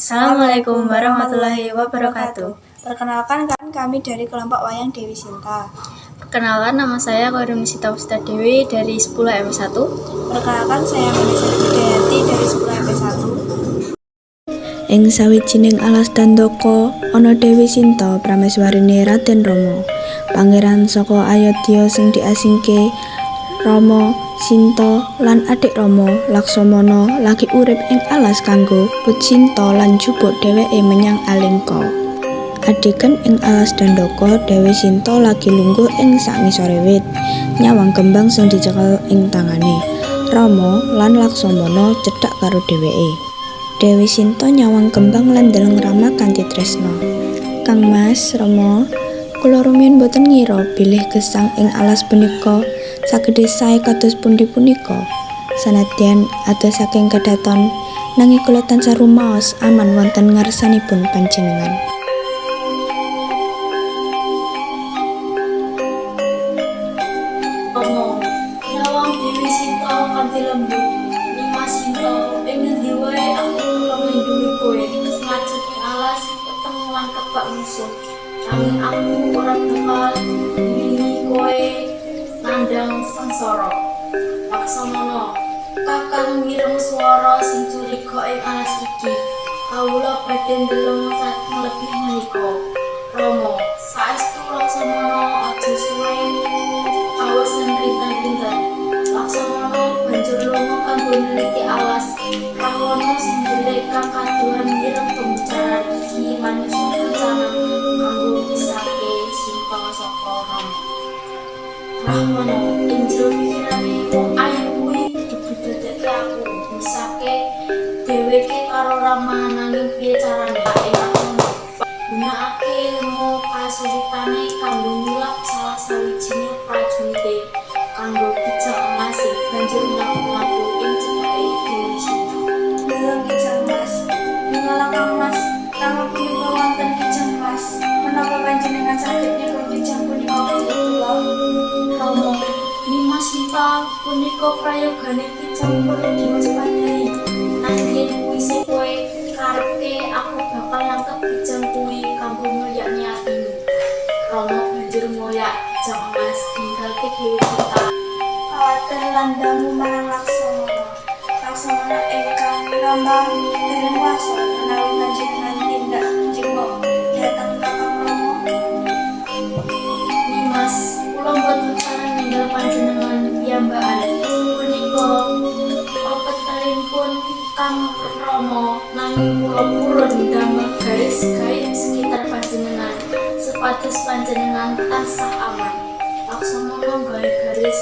Assalamualaikum warahmatullahi wabarakatuh. Perkenalkan kami dari kelompok Wayang Dewi Sinta. Perkenalkan, nama saya Koirunisa Puspita Dewi dari 10 M1. Perkenalkan, saya Melisa Widayati dari 10 MP1. Ing sawijining alas Dandaka ana Dewi Sinta prameswarine Raden Rama, pangeran saka Ayodya sing diasingke. Rama, Sinta lan adik Rama, Laksamana, lagi urip ing alas kanggo put Sinta lan njupuk dheweke menyang Alengka. Adegan ing alas Dandaka, Dewi Sinta lagi lungguh ing sangisore wit, nyawang kembang sing dicekel ing tangane. Rama lan Laksamana cedhak karo dheweke. Dewi Sinta nyawang kembang lan ndeleng Rama kanthi tresna. "Kang Mas Rama, kula rumiyin boten ngira bilih gesang ing alas punika sagede sae kados pundi punika. Sanadyan adoh saking kedaton, nanging kula tansah rumaos aman wonten ngarsanipun panjenengan." Rama nyawang Dewi Sinta kanthi lembut. "Nimas Sinta, ing ngendi wae aku perlu nglindhungi kowe. Senajan ing alas peteng lan kebak musuh, nanging aku ora bakal ngilingi kowe nandhang sengsara." Laksamana, Kakang mireng swara sing curiga ing alas iki. Kawula badhe ndeleng saking lebih menika. Rama, saestu Laksamana, aja suwe awasen rinten-rinten. Laksamana banjur lunga kanggo nliti alas. Rahwana sing ndelik kang kadohan mireng pembicaraan iki manyusun rencana kanggo misahke Sinta saka Rama. Rahwana ing jero pikirane, wong ayu kuwi kudu didadekke aku, misahke dheweke karo Rama, nanging piye carane? Ing Rahwana gunakake ilmu kasuritane kanggo nyulap salah sawijine prajurite kanggo kijang emase, banjur mlaku-mlaku ing cedhake Dewi Sinta. Ndeleng kijang mas, Bungala Kang Mas, tama punika wonten kijang mas. Menapa panjenengan saged nyekel kijang punika kanggo kula? Rama, Nimas Sinta, punika prayogane kijang perlu diwaspadai. Nanging yen wis kowe karepke, aku bakal nangkep kijang kuwi kanggo mulyakne atimu. Rama banjur ngoyak kijang emas ninggalke Dewi Sinta. Kawaten lan dangu marang Laksamana. Laksamana ingkang Rama dereng wasa menawi panjenengan tindak njenguk dhateng Kakang Rama. Nimas, kula mboten pareng ninggal panjenengan piyambakan. Punika pepetelipun Kang Rama, nanging kula purun ndamel garis gaib sekitar panjenengan supados panjenengan tansah aman. Laksamana gawe garis.